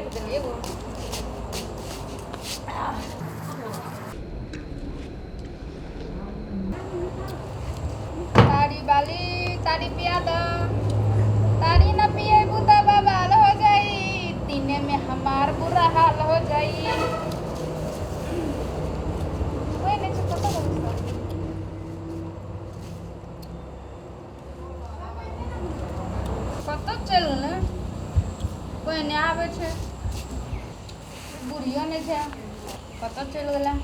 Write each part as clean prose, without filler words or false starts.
राखि देलियै एगो। तारी बाली तारी पिया द, तारी न पिएबू त बवाल हो जाई, दिने में हमार बुरा हाल हो जाई। कोई नहीं छै, कतऽ गेल सब? कतऽ चलि गेलै? कोई नहि आबै छै, बुढ़ियो नहि छै, कतऽ चलि गेलै?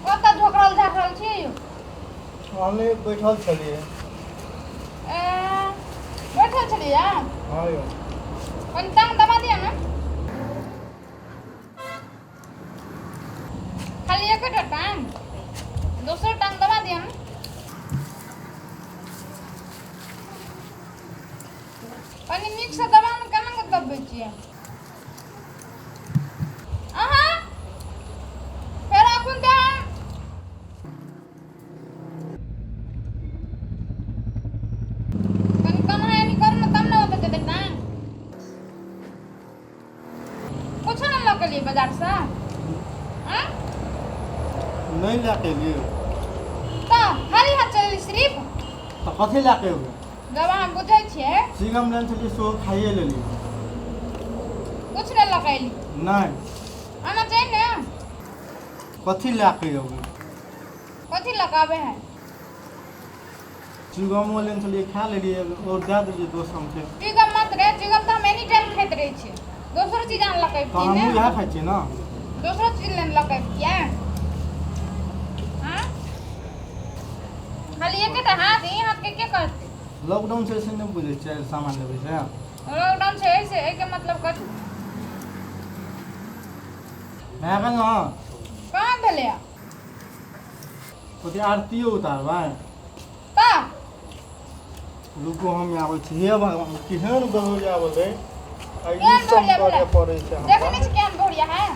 कतऽ झोकरल झाकरल छी यौ? हमे बैठल छलियै। ए, बैठल छलियै? हँ यौ। कनि टांग दबा दिअ ने। खाली एकेटा टांग, दोसरो टांग दबा दिअ ने। कनि नीकसँ दबाउ ने, केना कऽ दबबै छियै अहाँ? फेर अखन तऽ कनि कन्हा एनी करू ने, तब ने ओतऽ जेतै टांग। कुछो ने लऽ के एलियै बाजारसँ? आँय? नहि लए के एलियै। तऽ खाली हाथ चलली सिर्फ? तऽ कथी लए के एबै? जब अहाँ बुझै छियै। सिगम लेने छलियै, सेहो खाइए लेलियै। कुछ नहि लऽ के एली? नहि। आना चाही ने। कथी लए के एबै? कथी लऽ के आबै है? चुगमो लेने छलियै, खा लेलियै आओर दए देलियै दोस्त हमके। चुगम मत रे, चुगम तऽ हम एनी टाइम खाइत रहै छियै। दोसरो चीज आन लऽ के तऽ अबितियै हमहूँ ने। इएह खाइ छियै ने। दोसरो चीज लेने लऽ के अबितियै। आँ, खाली एकेटा हाथ, ई हाथ के के करतै? लॉकडाउन छै से नहि बुझै छियै, सामान लेबै से। लॉकडाउन छै एहिसे, एहिके मतलब कथी? भए गेल ने। कहाँ भेलैया? ओते आरतियो उतारबै? तऽ रुकू, हम आबै छी। हे भगवान, केहन बहुरिया भेलै आ ई केहन सब बहुरिया करे भेलै? पड़ै छै देखै हमरा। नहि छी केहन बहुरिया है?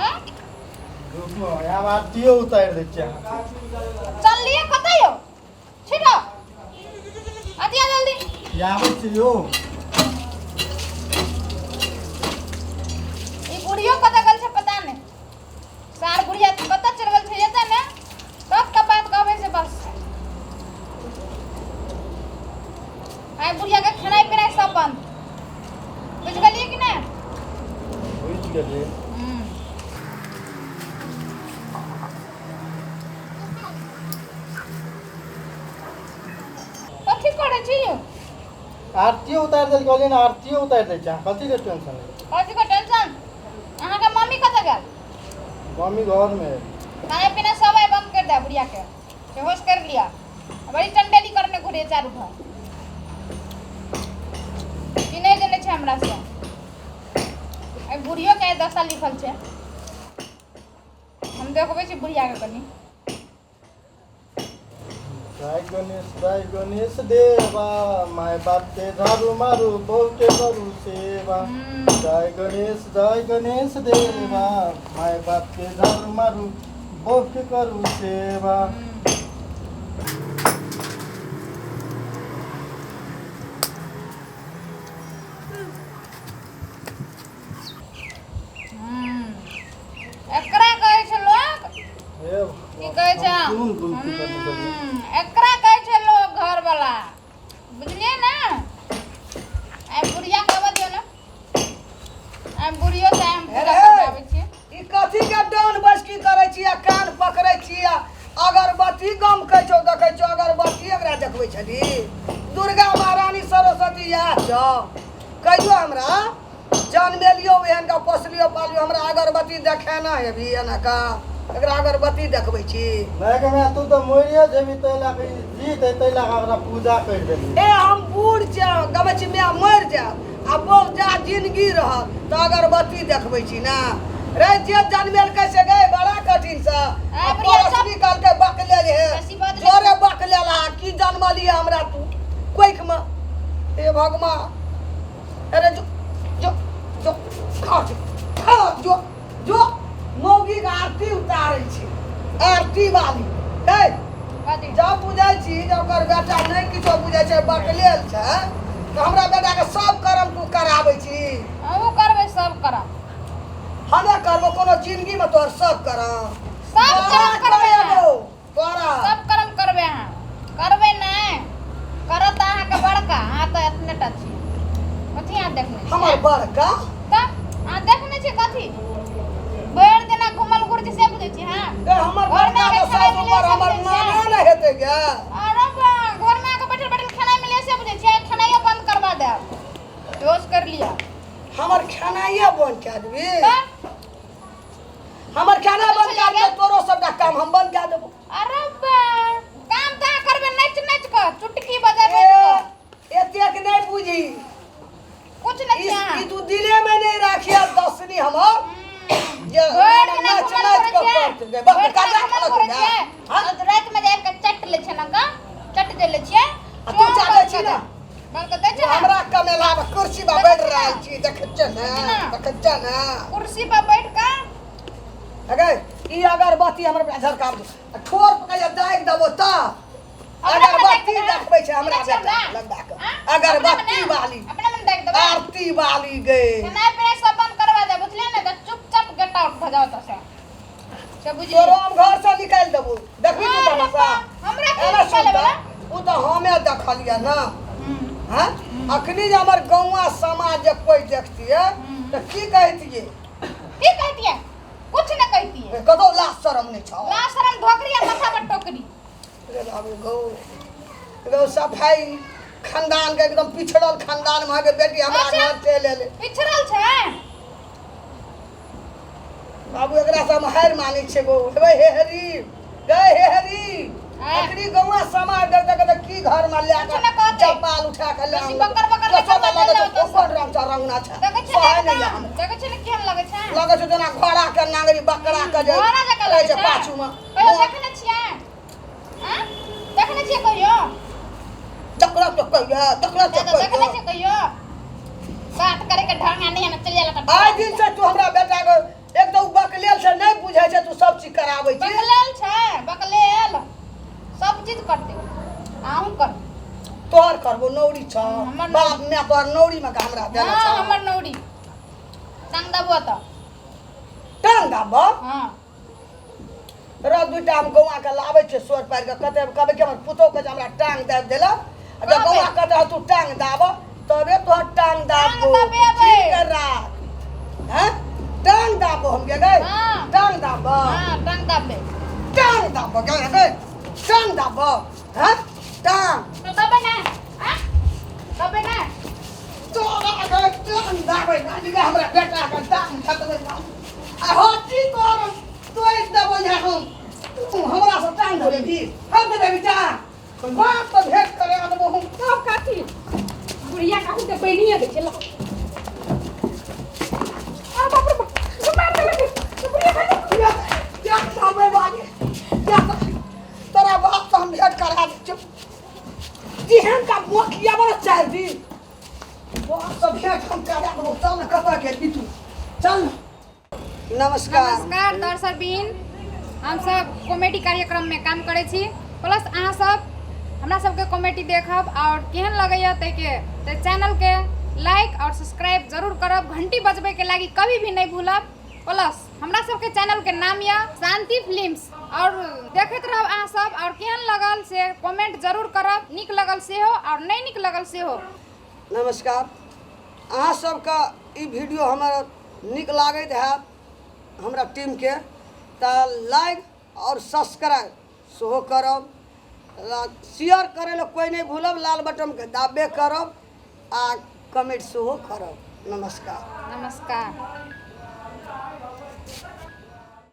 आँय? रुकू, आब आरतियो उतारि दै छियै अहाँके। चललियै कतऽ यौ? छिटो अतिया जल्दी। आबै छी यौ। ई बुढ़ियो कतऽ गेल छै पता नहि। सार बुढ़िया कतऽ चलि गेल छै जेतै ने तब के बात कहबै से बस। आइ बुढ़िया के खेनाइ पिनाइ सब बंद, बुझि गेलियै कि नहि? बुझि गेलियै। कथी करै छी यौ? आरतियो उतारि देल, कहलियै ने आरतियो उतारि दै छै। अहाँ कथीके टेंशन लेबै? कथीके टेंशन? अहाँके मम्मी कतऽ गेल? मम्मी घरमे है। खाना पीना सब आइ बंद कर दे बुढ़िया के, बेहोश कर लिया। बड़ी चंडेली करने घुरे चारू घर। ई नहि जनै छै हमरा से। आइ बुढ़ियो के आइ दशा लिखल छै। हम देखबै छी बुढ़िया के कनि। जय गणेश, जय गणेश देवा, माय बाप के झाड़ू मारू, बहू के करू सेवा। जय गणेश, जय गणेश देवा, माय बाप के झाड़ू मारू, बहू के करू सेवा। एकरा कहै छै लोक हे की कहै छै? कोन गलती करने छलियै? एकरा कहै छै लोक घर वाला, बुझलियै ने? आइ बुढ़िया के आबऽ दियौ ने, आइ बुढ़ियो से हम पूजा हे। करबाबै छी। ई कथी के डान बैसकी करै छी आ कान पकड़ै छी आ अगरबत्ती गम कहै छौ? देखै छौ, अगरबत्ती एकरा देखबै छली। दुर्गा महारानी सरस्वती याद छौ? कहियो हमरा जनमेलियो एहन का, पोसलियो पालियो, हमरा अगरबत्ती देखेना हेबी? एना का एकरा अगरबत्ती देखबै छी? नहि गे माय, तू तऽ मरिए जेबही, ताहि लए कऽ ई जीत है, ताहि लए कऽ ओकरा पूजा करि देली। ए, हम बूढ़ छियै, गबै छी माय मरि जायब आ बहु जा जिनगी रहत तऽ अगरबत्ती देखबै छी ने रे? जे जनमेलकै से गए बड़ा कठिन से आ बुढ़िया सब- पड़ोसनी कहलकै बकलेल हे। बेसी बदले- जोरे बकलेल आ की जनमलियै हमरा तू कोखिमे, हे भगवान। अरे जो जो जो खा जो खा जो जो मौगी के आरती उतारै छी, आरती वाली हे। कथी? जब बुझै छी जे ओकर बेटा नहि किछो बुझै छै, बकलेल छै, तऽ हमरा बेटाके सब करम तू कराबै छी। अहूँ करबै सब करब। हमे करबो कोनो जिंदगीमे तोहर सब करम। सब तोरा करम करबै अहाँ। करेबो तोरा। सब करम करबै अहाँ। करबै नहि करत अहाँके बड़का, अहाँ तऽ एतने टा छी। कथी अहाँ देखने छियै? हमर बड़का? तऽ अहाँ देखने छियै कथी? भरि दिना घुमल घुरै छी से बुझै छी अहाँ? ए हमर घरमे बड़का आके तऽ खेनाइ सासु मिलैए पर से हमर बुझै छियै? नाना ने हेतै गे। अरे बा, घरमे आके बैठल बैठल खेनाइ मिलैए से बुझै छियै? खेनाइयो बंद करवा देब, बेहोश कर लिअ। हमर खेनाइये बंद कए देबही? तऽ हमर खाना कतऽ बंद चलि कए गेल? देबो, तोरो सबटा काम हम बंद कए देबो। अरे बा, काम तऽ अहाँ करबै नाचि नाचि कऽ, चुटकी बजा बजा कऽ। ए, एतेक नहि बुझी। कुछ नहि ई छै अहाँ। ई तू दिले में नहि राखिया दसनी हमर जे भरि दिना नाच घुमल नाच घुरै कऽ छियै। करतै गे। बस भरि दिना काजा घुमल खेलक घुरै गे। छियै। हाँ? और रातिमे जाय कऽ चट लै छियै ने गा, चट जे लै छियै। आ तू चाटै छी ने? बंद कऽ दै छै ने? हमरा कमेला पर कुर्सी पर बैठ रहल छी, देखै छियै ने, देखै छियै ने। कुर्सी पर बैठ कऽ अगे ई अगरबत्ती हमर झरका ठोर पकड़ दागि देबो तऽ अगरबत्ती देखबै छै हमरा बेटा लगबा कऽ अगरबत्ती वाली अपना मन देख देबै आरती वाली गे। खेनाइ पिनाइ सब बंद करवा दे, बुझलियै ने? तऽ चुपचाप गेट आउट भऽ जाओ तऽ से बुझलियै। तोरो हम घर से निकालि देबो, देखबी तू अरे तमाशा। बा, हमरा की एना सुन निकाले तऽ, वाला? ओ तऽ हमे देखलियै ने। हँ, अखनी जे हमर गौआ समाज जे कोइ देखतियै तऽ की कहतियै? की कहतियै? कुछ न कहतियै। कतौ लाज शरम नहि छौ? लाज शरम धोकरी आ माथा पर टोकरी। रे बाबू गौ गौ, सफाई खानदान के एकदम पिछड़ल खानदान में के बेटी हमरा अच्छा। घर चलि एलै। पिछड़ल छै बाबू, एकरा से हम हारि मानै छियै गौ। हेबै हे हरी गै, हे हरी। आँय। अखनी गौआ समाज देख देख के की घर में लए कुछ न के कहतै। चप्पल उठा के ले बेसी बकर बकर लेकर लगै चलि छै जाउ तऽ कोन रंग छै, रंगना छै। देखै छियै सहै ने नहि एकदम? हम देखै छियै ने केहन लगै छै? लगै छै जेना घोड़ा के नांगरी बकरा के जे घोड़ा जकाँ रहै लगै छै छै। पाछू में। कहियो देखने छियै? आँय? देखने छियै कहियो? देखला तो कहियो, देखला तो दादा, देखने कहियो। छियै कहियो? बात करे के ढंग नहीं है ना, चल जाला तऽ। आइ दिन से तू हमरा बेटा के एक तऽ उ बकलेल छै, नहि बुझै छै, तू सब चीज कराबै छी। बकलेल छै, बकलेल सब चीज करते, अहूँ कर। तोहर करबो नौरी छ। हमर बाप माय तोहर नौरी में के हमरा देने हाँ छ। हमर नौरी टांग दबो तऽ। टांग दाबो? हाँ। र दूटा हम गौआ के लाबै छियै सोर पारि के, कते कहबै कि हमर पुतोह के जे हमरा टांग दाबि देलक। आ जब कहबै। गौआ कहतै तू टांग दाब तबे तोहर टांग दाबबो। दबेबै। चीन के राख। हैं, टांग दाबो हम गे गै। हाँ। टांग दाबो। हाँ, टांग दाबबे। टांग दाबो गे गै, टांग दाबो। हैं, टांग तो दबे ना? हाँ, दबे ना? तोरा गे टांग दाबै ना गे, हमरा बेटा के टांग छतबै ना। आ हो की कर तोड़ि देबो यहाँ हम। तू हमरा से टांग धरेबी? हम देबी टांग? बाप तऽ भेंट करे देबो हम। सब काथी बुढ़िया काहू के बनिए दे चलो। अरे बाप रे बाप, मार देलक बुढ़िया काहू। या या दाबै बाजे या, तोरा बाप से हम भेंट करा दै छियौ। जेहन का मोखिया बड़ा चारि दिन बाप से भेंट हम करा देबो। चल ने, कतऽ गेलही तू? चल ने। नमस्कार। नमस्कार दर्शक बिन, हम सब कॉमेडी कार्यक्रम में काम करै छी। प्लस अहाँ सब हमरा सबके कॉमेडी देखब और केहन लगैया ताहिके तऽ चैनलके लाइक और सब्सक्राइब जरूर करब, घंटी बजबैके के लागी कभी भी नहीं भूलब। प्लस हमरा सबके चैनलके नाम यऽ शांति फिल्म्स और देखैत रहब अहाँ सब और केहन लगल से कमेंट जरूर करब, नीक लगल सेहो और नहीं नीक लगल सेहो। नमस्कार। अहाँ सबके ई वीडियो हमर नीक लागैत हैत हमरा टीमके तऽ लाइक आओर सब्सक्राइब सेहो करब, शेयर करै लए कोइ नहि भूलब, लाल बटनके दाबबे करब आ कमेंट सेहो करब। नमस्कार। नमस्कार।